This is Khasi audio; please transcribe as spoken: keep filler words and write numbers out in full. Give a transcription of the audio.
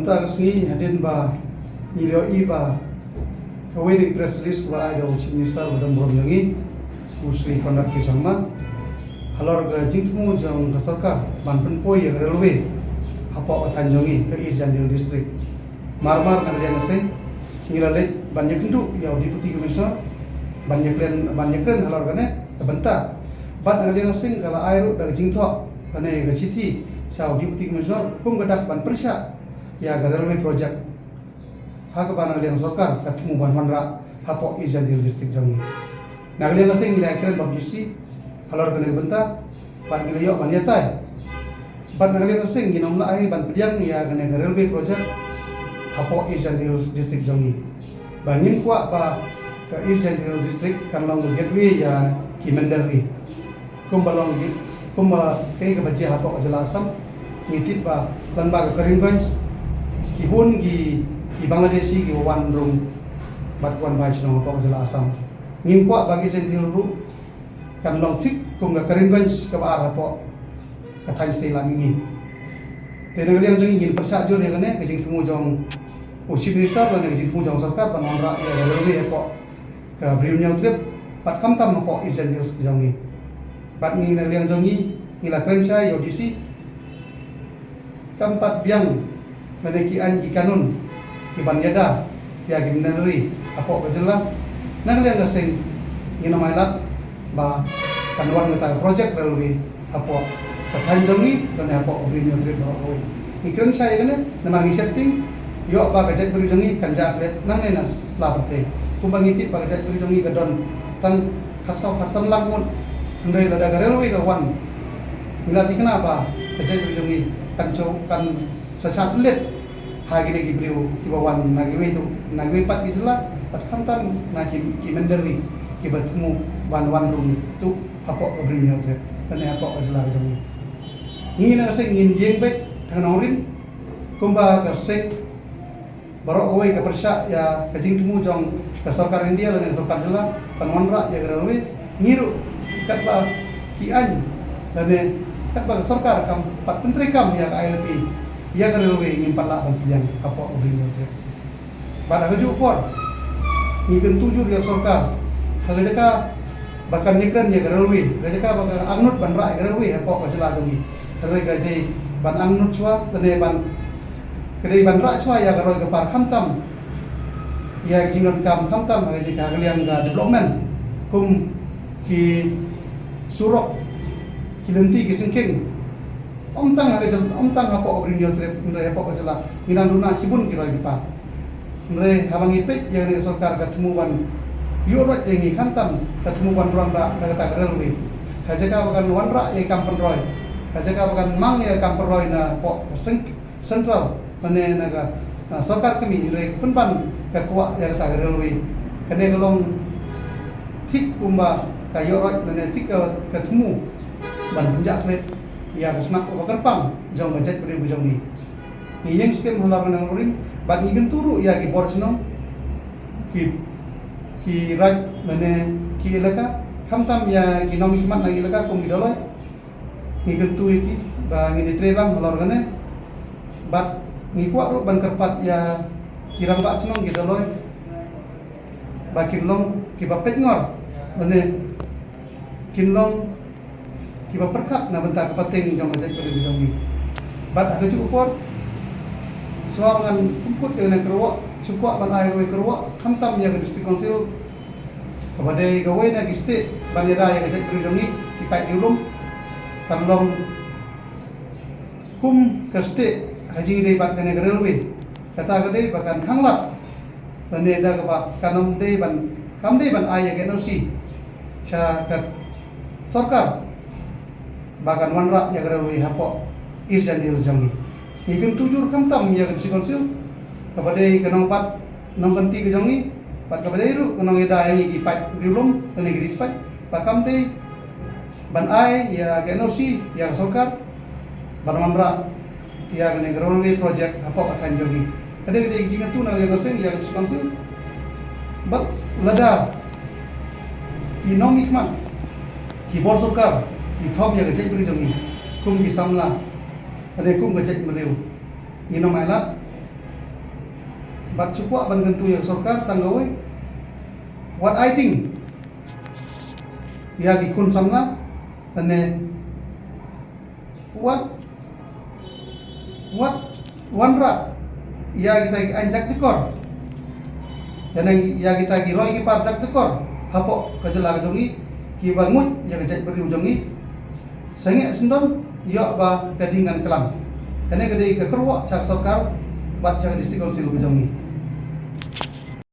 Mynta ka sngi hadien ba ngi la ïohi ba kawei na ki press release kaba la ai da u Chief Minister ba don burom jong ngi, u Shri Conrad K Sangma, halor ka jingthmu jong ka sorkar ban pynpoi ïa ka railway hapoh ka thaiñ jong ngi ka East Jaintia Hills District. Mar mar na ka liang ka seng ngi la leit ban ïakynduh ïa u Deputy Commissioner ban ïakren, ban ïakren halor kane ka bynta. Bad na ka liang ka seng ka la ai ruh da ka jingthoh kane ka chithi sha u Deputy Commissioner kum ka dak ban pyrshah ïa ka railway project ha kaba na ka liang sorkar ka thmu ban wanrah hapoh East Jaintia Hills District jong ngi. Na ka liang ka seng ngi la ïakren bad u D C halor kane ka bynta bad ngi la ïoh ban ïatai. Bad na ka liang ka seng ngin ym lah ai ban pdiang ïa kane ka railway project hapoh East Jaintia Hills District jong ngi. Ba ngim kwah ba ka East Jaintia Hills District kan long ka gateway ïa ki mynder ri. Kumba long ki, kumba kaei kaba jia hapoh ka jylla Assam, ngi tip ba lyngba ka Karimganj ki bun ki, ki Bangladeshi kiba wan rung bad wan bai shnong hapoh ka jylla Assam. Ngim kwah ba ka East Jaintia Hills ruh kan long thik kum ka Karimganj kaba ar hapoh ka thaiñ shatei lam mihngi. Te na ka liang jong ngi ngin pyrshah jur ïa kane ka jingthmu jong u Chief Minister lane ka jingthmu jong sorkar ban wanrah ïa ka railway hapoh ka Bri u Hynñiewtrep bad khamtam hapoh East Jaintia Hills jong ngi. Bad ngi na ka liang jong ngi ngi la kren shai ïa u D C kam pat biang lane ki aiñ ki kanun ki ban ïada ïa ki mynder ri hapoh ka jylla. Na ka liang ka seng ngin ym ailad ba kan wan kata ka project railway hapoh ka thaiñ jong ngi lane hapoh ka Bri u Hynñiewtrep baroh kawei. Ngi kren shai ïa kane namar ngi sheptieng ïoh ba ka jaitbynriew jong ngi kan jah klet nangne na sla pyrthei. Kumba ngi tip ba ka jaitbynriew jong ngi ka don tang khatsaw khatsan lak ngut. Hynrei lada ka railway ka wan ngi la thikna ba ka jaitbynriew jong ngi kan shu, kan sa shah thylliej ha kine ki briew kiba wan na kiwei tu, na kiwei pat ki jylla bad khamtam na ki, ki mynder ri kiba thmu ban wan rung tu hapoh ka Bri u Hynñiewtrep lane hapoh ka jylla ka jong ngi. Ngi na ka seng ngin ïeng beit ha ka nongrim kumba ka seng baroh kawei ka pyrshah ïa ka jingthmu jong ka sorkar India lane ka sorkar jylla ban wanrah ïa ka railway. Ngi ruh katba ki aiñ lane katba ka sorkar kam pat pyntreikam ïa ka I L P ïa ka railway ngim pat lah ban pdiang hapoh ka Bri u Hynñiewtrep. Bad ha kajuh por ngi kyntu jur ïa ka sorkar ha ka jaka ba kan ïakren ïa ka railway, ha ka jaka ba ka angnud ban rah ïa ka railway hapoh ka jylla jong ngi. Hynrei ka dei ban angnud shuwa lane ban, ka dei ban rah shuwa ïa ka roi ka par khamtam ïa ka jingdonkam khamtam ha ka jaka ha ka liang ka development kum ki surok, ki lynti ki syngkien. Ym tang ha ka jylla, ym tang hapoh ka Bri u Hynñiewtrep hynrei hapoh ka jylla ngi nang duna shibun ki roi ki par. Hynrei haba ngi peit ïa kane ka sorkar ka thmu ban ïuh roit ïa ngi khamtam ka thmu ban wanrah da kata ka railway. Ha jaka ba kan wanrah ïa ka kam pynroi, ha jaka ba kan mang ïa ka kam pynroi na poh ka seng Central lane na ka, ah, sorkar kmie, hynrei ka pynban ka kwah ïa kata ka railway. Kane ka long thik kumba ka ïoh roit lane thik ka, ka thmu ban pynjah klet ïa ka snak kaba kyrpang jong ka jaitbynriew ka jong ngi. Ngi ïeng skhem halor kane ka nongrim bad ngi kyntu ruh ïa ki bor shnong, ki, ki raid lane ki elaka, khamtam ïa ki nongmihkhmat na ki elaka kum ki Doloi. Ngi kyntu ïa ki ba ngin ïatrei lang halor kane. Bad ngi kwah ruh ban kyrpad ïa ki rangbah shnong ki Doloi ba kin long kiba peitngor lane kin long kiba pyrkhat na bynta ka pateng jong ka jaitbynriew jong ngi. Bad ha kajuh ka por shuwa ba ngan pynkut ïa kane ka kyrwoh, shu kwah ban ai kawei ka kyrwoh khamtam ïa ka District Council kaba dei kawei na ki state ban ïada ïa ka jaitbynriew jong ngi, ki paid riewlum. Kan long kum ka state ha jingïadei bad kane ka railway. Kata ka dei ba kan khanglad lane da kaba kan ym dei ban, kam dei ban ai ïa ka N O C sha ka sorkar ba kan wanrah ïa ka railway hapoh East Jaintia Hills jong ngi. Ngi kyntu jur khamtam ïa ka District Council kaba dei ka nongbat nongkynti ka jong ngi bad kaba dei ruh ka nongïada ïa ngi ki paid riewlum lane ki riewpaid, ba kam dei ban ai ïa ka N O C ïa ka sorkar ban wanrah ïa kane ka railway project hapoh ka thaiñ jong ngi. Ka dei, ka dei ka jingkyntu na ka liang ka seng ïa ka District Council. Bad lada ki nongmihkhmat, ki bor sorkar ki thom ïa ka jaitbynriew jong ngi kum ki samla lane kum ka jaitbynriew, ngin ym ailad Bad shu kwah ban kyntu ïa ka sorkar tang kawei, wat ai ding ïa ki khun samla, lane wat, wat wanrah ïa kita ki aiñ jakjakor, lane ïa kita ki roi ki par jakjakor hapoh ka jylla ka jong ngi, kiba nguid ïa ka jaitbynriew jong ngi. Sangeh sngewdon ïoh ba ka ding kan klam. Kane ka dei ka kyrwoh sha ka sorkar bad sha ka District Council ka jong ngi.